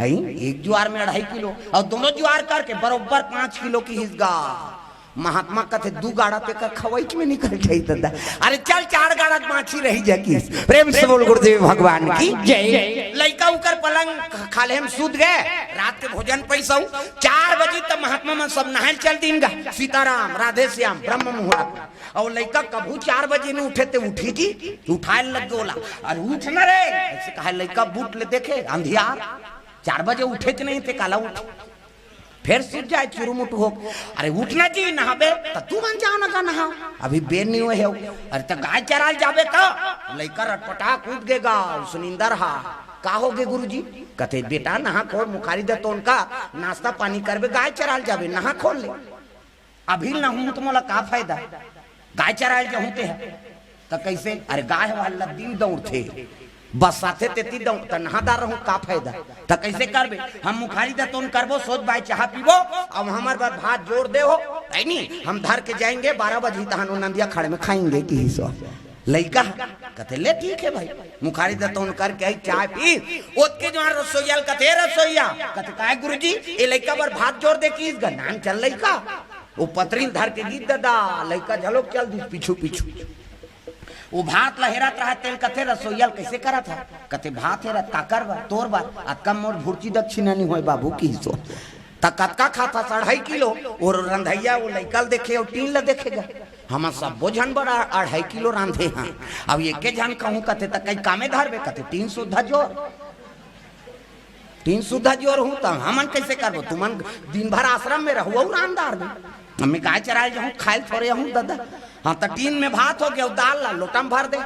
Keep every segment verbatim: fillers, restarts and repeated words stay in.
है एक जुआर में अढ़ाई किलो, अउ दोनों जुआर करके बरोबर पाँच किलो किहिस गा। महात्मा कथे, "दू गाड़ा तेकर खवइच में निकल जाई ददा।" "अरे चल, चार गाड़ा बाँची रही जा" किहिस। प्रेम से बोल गुरुदेव भगवान की जय। लइका उकर पलंग खाल्हे म सुत गे, रात के भोजन पइसउ, चार बजे त महात्मा मन सब नहाय ल चल दिन गा। सीताराम, राधे श्याम, ब्रह्म मुहूर्त। अउ लइका कभू चार बजे नइ उठे ते उठी जी, उठाय ल लग गे ओला। "अरे उठ न रे," अइसे कहय लइका बूट ले देखे, अंधियार, चार बजे उठे के नहीं ते काला उठ। फेर सुत जाय चुरुमुट हो। "अरे उठ न जी, नहाबे त तुमन जाव न गा नहाव, अभी बेर नइ होय हे।" "अरे त गाय चराय ल जाबे त?" लइका रटपटाक उठ गे गा, सुनिंदर हा। "का होगे गुरुजी?" कथे, "बेटा नहा खोल, मुखारी दतोन कर, नाश्ता पानी करबे, गाय चराय ल जाबे, नहा खोल ले।" "अभी नहाहूँ त मोला का फायदा, गाय चराय ल जाहूँ ते ह।" "त कइसे?" "अरे गाय वाला दिन दौड़थे, बस्साथे तेती दौड़, त नहादार रहूँ, का फायदा?" "त कइसे करबे?" "हम मुखारी दतोन करबो, सोझ बाय चाहा पीबो, अउ हमर बर भात जोर दे हो, है नी, हम धर के जाएंगे, बारह बजे तहन ओ नंदिया खड़ में खाएंगे" किहिस ओ लइका। कथे, "ले ठीक हे भाई।" मुखारी दतोन करके आइस, चाय पीस, ओतके जुआर रसोइया ल कथे, "रसोइया।" कथे, "काय गुरुजी?" "ए लइका बर भात जोर दे" किहिस गा। नान चल लइका, ओ पतरी ल धर के गिस ददा, लइका झलोक चल दिस पीछू पीछू। ओ भात ल हेरत रहय, तेला कथे रसोइया ल, "कइसे करत हस?" कथे, "भात हेरत, काकर बर?" "तोर बर।" "अतका म मोर भुर्जी दक्षिणा नइ होय बाबू" किहिस ओ। "त कतका खाथस?" "अढ़ाई किलो।" ओ रंधइया ओ लइका ल देखे अउ टीन ल देखे गा, "हमन सब्बो झन बर अढ़ाई किलो रांधे हन, अब एके झन खाहूँ" कथे, "त कई कामे धरबे?" कथे, "टीन सुद्धा जोर।" "टीन सुद्धा जोर हूँ, त हमन कइसे करबो? तुमन दिन भर आश्रम में रहू अउ रांध डारबे। हमें गाय चराय ल जाहूँ, खाय ल थोरे आहूँ ददा।" "हाँ, त टीन में भात होगे अउ दाल ला लोटा में भर दे।"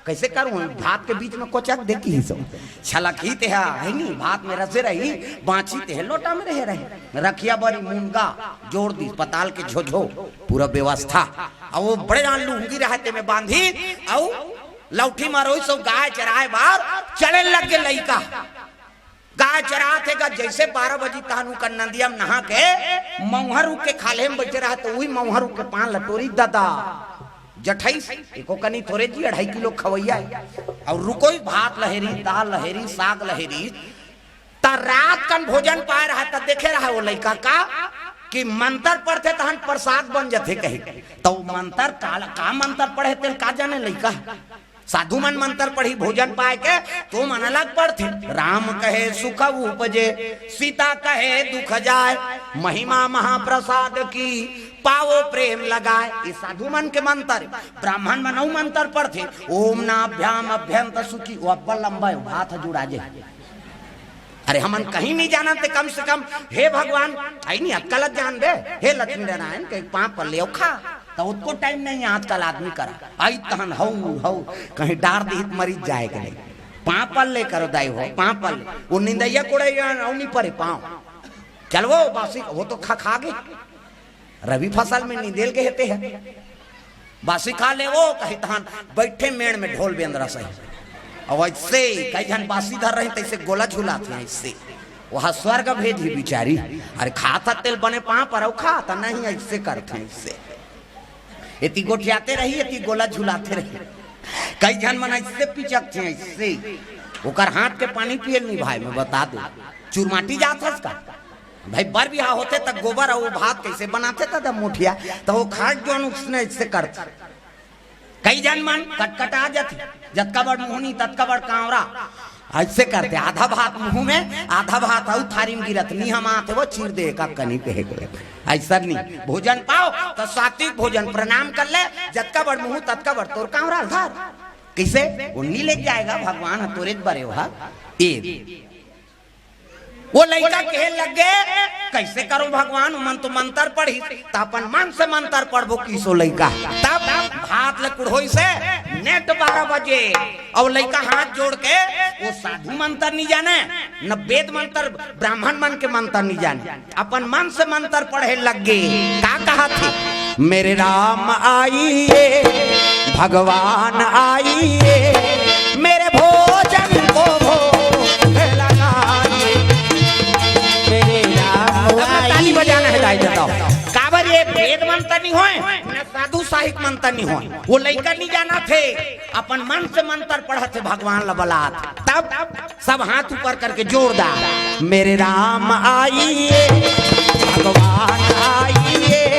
"कइसे करूँ? भात के बीच में कोचक दे" किहिस ओ। छलकही ते हा, है नी, भात में रसे रही, बाँची ते हे लोटा में रहे रहे। रखिया बरी मुनगा जोर दिस, पताल के झोझो, पूरा व्यवस्था। अउ ओ बड़े जान लुंगी रहय ते में बांधी, अउ लौठी म रोइस अउ गाय चराय बर चले लग गे लइका। गाय चरात हे गा, जइसे बारह बजे तहन उकर नंदिया म नहा के मउहा रूख के खाल्हे म बइठे रहय, त उही मउहा रूख के पान ल टोरिस ददा, जठइस, एको कनी थोरे जी, अढ़ाई किलो खवइया हे। अउ रूखोइस, भात ल हेरिस, दाल ल हेरिस, साग ल हेरिस। त रात कन भोजन पाय रहय, त देखे रहय ओ लइका का कि मंतर पढ़थे तहन प्रसाद बन जथे कहिके। त ओ मंतर का, का मंतर पढ़े तेला का जाने लइका। साधु मन मंतर पढ़ही भोजन पाय के, त ओ मन अलग पढ़थे। "राम कहे सुख उपजे, सीता कहे दुख जाय, महिमा महाप्रसाद की, पावो प्रेम लगाय।" ये साधु मन के मंतर। ब्राह्मण मन अउ मंतर पढ़थे, "ओम नाभ्याम अभ्यंत सुखी", ओ अब्बड़ लंबा हे, ओ भात ह जुड़ा जाही। अरे हमन कहीं नइ जानन, ते कम से कम, "हे भगवान, अई नी अतका ल जानबे, हे लक्ष्मी नारायण" कहिके पाँव पल्ले अउ खा। त ओतको टाइम नइ हे आजकल आदमी करा। अई तहन हउ, हउ, कहीं डार दिही त मरिच जाय के नहीं। पाँव पल्ले करो दाई हो, पाँव पल्ले। ओ निंदइया कोड़इया अउ नइ परे पाँव। चल वो बासी, वो तो खा, खा गे। रबी फसल में निंदे ल गे हे ते ह। बासी खा ले वो, कही तहन बइठे मेड़ में ढोल बेंदरा सही। अउ अइसे कई झन बासी धर रहे, तइसे गोला झुलाथे अइसे। ओहा स्वर्ग भेजही बिचारी। अरे खात हस तेला बने पाँव परव खा, त नहीं अइसे करथे अइसे। एती गोठियाते रही, एती गोला झुलाते रही। कई झन मन अइसे पिचकथे अइसे। ओकर हाथ के पानी पिए ल नइ भाय, मैं बता दूं। चुरमाटी जात हस का? भाई, बर बिहाव होथे त गोबर अउ भात कइसे बनाथे त, त मुठिया, त ओ खाट जोन उसने अइसे करथे। कई झन मन कटकटा जथे, जतका बड़ मुहनी ततका बड़ कांवरा, अइसे करथे, आधा भात मुंह में, आधा भात अउ थारी में गिरत, नी हम आथे वो चीर दे एका कनी कहे के। अइसन नी, भोजन पाव त सात्विक भोजन, प्रणाम कर ले, जतका बड़ मुंह ततका बड़ तोर कांवरा ल धर। कइसे? ओ नी लेके जाय गा, भगवान ह तोरे बरे ओहा। ए ओ लइका कहे लग गे, "कइसे करो भगवान, ओमन तो मंतर पढ़िस, त अपन मन से मंतर पढ़बो" किहिस ओ लइका। तब भात ल कुढ़ोइस हे नेट बारह बजे, अउ लइका हाथ जोड़ के, ओ साधु मंतर नइ जाने, न वेद मंतर, ब्राह्मण मन के मंतर नइ जाने, अपन मन से मंतर पढ़े लग गे। का कहत हे? मेरे राम आइए, भगवान आइए, मेरे भोजन को भोग लगाइए। मेरे राम अब ताली आइए। बजाना हे दाई, बताव। काबर ये वेद मंतर नइ होय? जादू साहिक मंत्र नहीं होय, वो लइका नहीं जानथे, अपन मन से मंत्र पढ़थे, भगवान ला बलाथे। तब सब हाथ ऊपर करके जोरदार, मेरे राम आइए, भगवान आइए,